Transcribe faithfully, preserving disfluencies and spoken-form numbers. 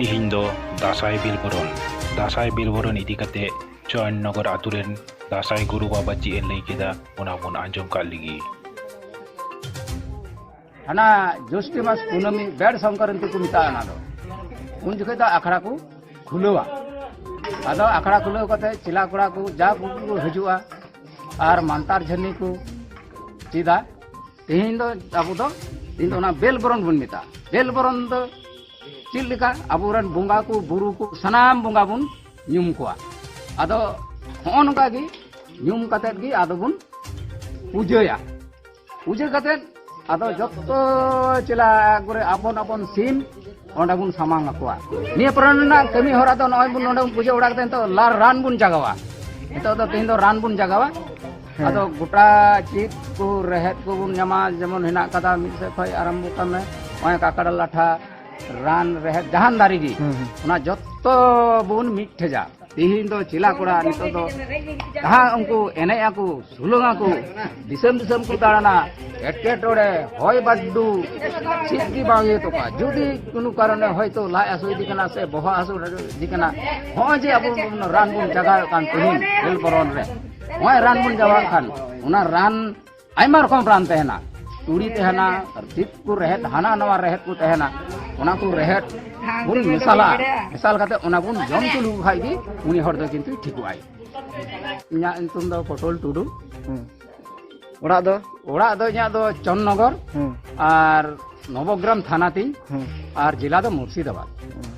ᱛᱤᱦᱤᱧ ᱫᱚ ᱫᱟᱸᱥᱟᱭ ᱵᱤᱞᱵᱚᱨᱚᱱ᱾ ᱫᱟᱸᱥᱟᱭ ᱵᱤᱞᱵᱚᱨᱚᱱ ᱤᱫᱤ ᱠᱟᱛᱮ ᱪᱚᱭᱚᱱ ᱱᱚᱜᱚᱨ ᱟᱛᱳ ᱨᱮᱱ ᱫᱟᱸᱥᱟᱭ ᱜᱩᱨᱩ ᱵᱟᱵᱟ ᱪᱮᱫ ᱮ ᱞᱟᱹᱭ ᱠᱮᱫᱟ, ᱚᱱᱟ ᱵᱚᱱ ᱟᱸᱡᱚᱢ ᱠᱟᱜ ᱞᱮᱜᱮ᱾ ᱦᱟᱱᱟ ᱡᱳᱥᱴᱤ ᱢᱟᱥ ᱠᱩᱱᱟᱹᱢᱤ ᱵᱮᱲ ᱥᱚᱝᱠᱨᱟᱱᱛᱤ ᱠᱚ ᱢᱮᱛᱟᱜᱼᱟ ᱚᱱᱟ ᱫᱚ᱾ ᱩᱱ ᱡᱚᱠᱷᱚᱱ ᱫᱚ ᱟᱠᱷᱲᱟ ᱠᱚ ᱠᱷᱩᱞᱟᱹᱣᱟ᱾ ᱟᱫᱚ ᱟᱠᱷᱲᱟ ᱠᱷᱩᱞᱟᱹᱣ ᱠᱟᱛᱮ ᱪᱮᱞᱟ ᱠᱚᱲᱟ ᱠᱚ ᱡᱟ ᱠᱚ ᱦᱤᱡᱩᱜᱼᱟ ᱟᱨ ᱢᱟᱱᱛᱟᱨ ᱡᱷᱟᱹᱨᱱᱤ ᱠᱚ ᱪᱮᱫᱟ᱾ ᱛᱮᱦᱮᱧ ᱫᱚ ᱟᱵᱚ ᱫᱚ, ᱛᱮᱦᱮᱧ ᱫᱚ ᱚᱱᱟ ᱵᱮᱞ ᱵᱚᱨᱚᱱ ᱵᱚᱱ ᱢᱮᱛᱟᱜᱼᱟ᱾ ᱵᱮᱞ ᱵᱚᱨᱚᱱ ᱫᱚ ᱪᱮᱫ ᱞᱮᱠᱟ? ᱟᱵᱚᱨᱮᱱ ᱵᱚᱸᱜᱟ ᱠᱚ, ᱵᱩᱨᱩ ᱠᱚ, ᱥᱟᱱᱟᱢ ᱵᱚᱸᱜᱟ ᱵᱚᱱ ᱧᱩᱢ ᱠᱚᱣᱟ᱾ ᱟᱫᱚ ᱦᱚᱸᱜᱼᱚ ᱱᱚᱝᱠᱟ ᱜᱮ ᱧᱩᱢ ᱠᱟᱛᱮᱫ ᱜᱮ ᱟᱫᱚ ᱵᱚᱱ ᱯᱩᱡᱟᱹᱭᱟ᱾ ᱯᱩᱡᱟᱹ ᱠᱟᱛᱮᱫ ᱟᱫᱚ ᱡᱚᱛᱚ ᱪᱮᱞᱟ ᱠᱚᱨᱮ ᱟᱯᱚᱱ ᱟᱯᱚᱱ ᱥᱤᱢ ᱚᱸᱰᱮ ᱵᱚᱱ ᱥᱟᱢᱟᱝ ᱟᱠᱚᱣᱟ᱾ ᱱᱤᱭᱟᱹ ᱯᱚᱨᱮ ᱨᱮᱱᱟᱜ ᱠᱟᱹᱢᱤ ᱦᱚᱨᱟ ᱫᱚ ᱱᱚᱜᱼᱚᱭ ᱵᱚᱱ ᱱᱚᱰᱮ ᱵᱚᱱ ᱯᱩᱡᱟᱹ ᱚᱲᱟᱜ ᱠᱟᱛᱮᱫ ᱱᱤᱛᱚᱜ ᱞᱟᱨ ᱨᱟᱱ ᱵᱚᱱ ᱡᱟᱜᱟᱣᱟ᱾ ᱱᱤᱛᱚᱜ ᱫᱚ ᱛᱮᱦᱮᱧ ᱫᱚ ᱨᱟᱱ ᱵᱚᱱ ᱡᱟᱜᱟᱣᱟ᱾ ᱦᱮᱸ᱾ ᱟᱫᱚ ᱜᱚᱴᱟ ᱪᱮᱫ ᱠᱚ ᱨᱮᱦᱮᱫ ᱠᱚᱵᱚᱱ ᱧᱟᱢᱟ, ᱡᱮᱢᱚᱱ ᱦᱮᱱᱟᱜ ᱠᱟᱫᱟ ᱢᱤᱫ ᱥᱮᱫ ᱠᱷᱚᱱ ᱟᱨᱟᱢᱵᱚ ᱠᱟᱜ ᱢᱮ, ᱱᱚᱜᱼᱚᱭ ᱠᱟᱠᱲᱟ ᱞᱟᱴᱷᱟ, ᱨᱟᱱ ᱨᱮᱦᱮᱫ ᱡᱟᱦᱟᱱ ᱫᱟᱨᱮ ᱜᱮ, ᱦᱩᱸ, ᱦᱩᱸ᱾ ᱚᱱᱟ ᱡᱚᱛᱚ ᱵᱚᱱ ᱢᱤᱫ ᱴᱷᱮᱡᱟ᱾ ᱛᱤᱦᱤᱧ ᱫᱚ ᱪᱮᱞᱟ ᱠᱚᱲᱟ ᱱᱤᱛᱚᱜ ᱫᱚ ᱡᱟᱦᱟᱸ ᱩᱱᱠᱩ ᱮᱱᱮᱡ ᱟᱠᱚ, ᱥᱩᱞᱟᱹᱝ ᱟᱠᱚ, ᱫᱤᱥᱚᱢ ᱫᱤᱥᱚᱢ ᱠᱚ ᱫᱟᱬᱟᱱᱟ, ᱮᱴᱠᱮᱴᱚᱬᱮ, ᱦᱚᱭ ᱵᱟᱨᱰᱩ, ᱪᱮᱫ ᱜᱮ ᱵᱟᱝ ᱦᱩᱭᱩᱜ ᱛᱟᱠᱚᱣᱟ᱾ ᱡᱩᱫᱤ ᱠᱳᱱᱳ ᱠᱟᱨᱚᱱᱮ ᱦᱚᱭᱛᱳ ᱞᱟᱡ ᱦᱟᱹᱥᱩ ᱤᱫᱤ ᱠᱟᱱᱟ ᱥᱮ ᱵᱚᱦᱚᱜ ᱦᱟᱹᱥᱩ ᱤᱫᱤ ᱠᱟᱱᱟ, ᱦᱚᱸᱜᱼᱚᱭ ᱡᱮ ᱟᱵᱚ ᱨᱟᱱ ᱵᱚᱱ ᱡᱟᱜᱟᱣᱮᱫ ᱠᱟᱱ ᱛᱤᱦᱤᱧ ᱵᱮᱞ ᱵᱚᱨᱚᱱ ᱨᱮ, ᱱᱚᱜᱼᱚᱭ ᱨᱟᱱ ᱵᱚᱱ ᱡᱟᱜᱟᱣᱮᱫ ᱠᱷᱟᱱ, ᱚᱱᱟ ᱨᱟᱱ ᱟᱭᱢᱟ ᱨᱚᱠᱚᱢ ᱨᱟᱱ ᱛᱟᱦᱮᱱᱟ, ᱛᱩᱲᱤ ᱛᱟᱦᱮᱱᱟ, ᱟᱨ ᱪᱮᱫ ᱠᱚ ᱨᱮᱦᱮᱫ, ᱦᱟᱱᱟ ᱱᱟᱣᱟ ᱨᱮᱦᱮᱫ ᱠᱚ ᱛᱟᱦᱮᱱᱟ, ᱚᱱᱟ ᱠᱚ ᱨᱮᱦᱮᱫ ᱵᱚᱱ ᱢᱮᱥᱟᱞᱟ᱾ ᱢᱮᱥᱟᱞ ᱠᱟᱛᱮ ᱚᱱᱟ ᱵᱚᱱ ᱡᱚᱢ ᱦᱚᱪᱚ ᱞᱮᱠᱚ ᱠᱷᱟᱡ ᱜᱮ ᱩᱱᱤ ᱦᱚᱲ ᱫᱚ ᱠᱤᱱᱛᱩ ᱴᱷᱤᱠᱚᱜ ᱟᱭ᱾ ᱤᱧᱟᱹᱜ ᱧᱩᱛᱩᱢ ᱫᱚ ᱯᱚᱴᱚᱞ ᱴᱩᱰᱩ᱾ ᱦᱩᱸ᱾ ᱚᱲᱟᱜ ᱫᱚ? ᱚᱲᱟᱜ ᱫᱚ ᱤᱧᱟᱹᱜ ᱫᱚ ᱪᱚᱱᱱᱚᱜᱚᱨ᱾ ᱦᱩᱸ᱾ ᱟᱨ ᱱᱚᱵᱚᱜᱨᱟᱢ ᱛᱷᱟᱱᱟ ᱛᱤᱧ᱾ ᱦᱩᱸ᱾ ᱟᱨ ᱡᱮᱞᱟ ᱫᱚ ᱢᱩᱨᱥᱤᱫᱟᱵᱟᱫᱽ᱾ ᱦᱩᱸ᱾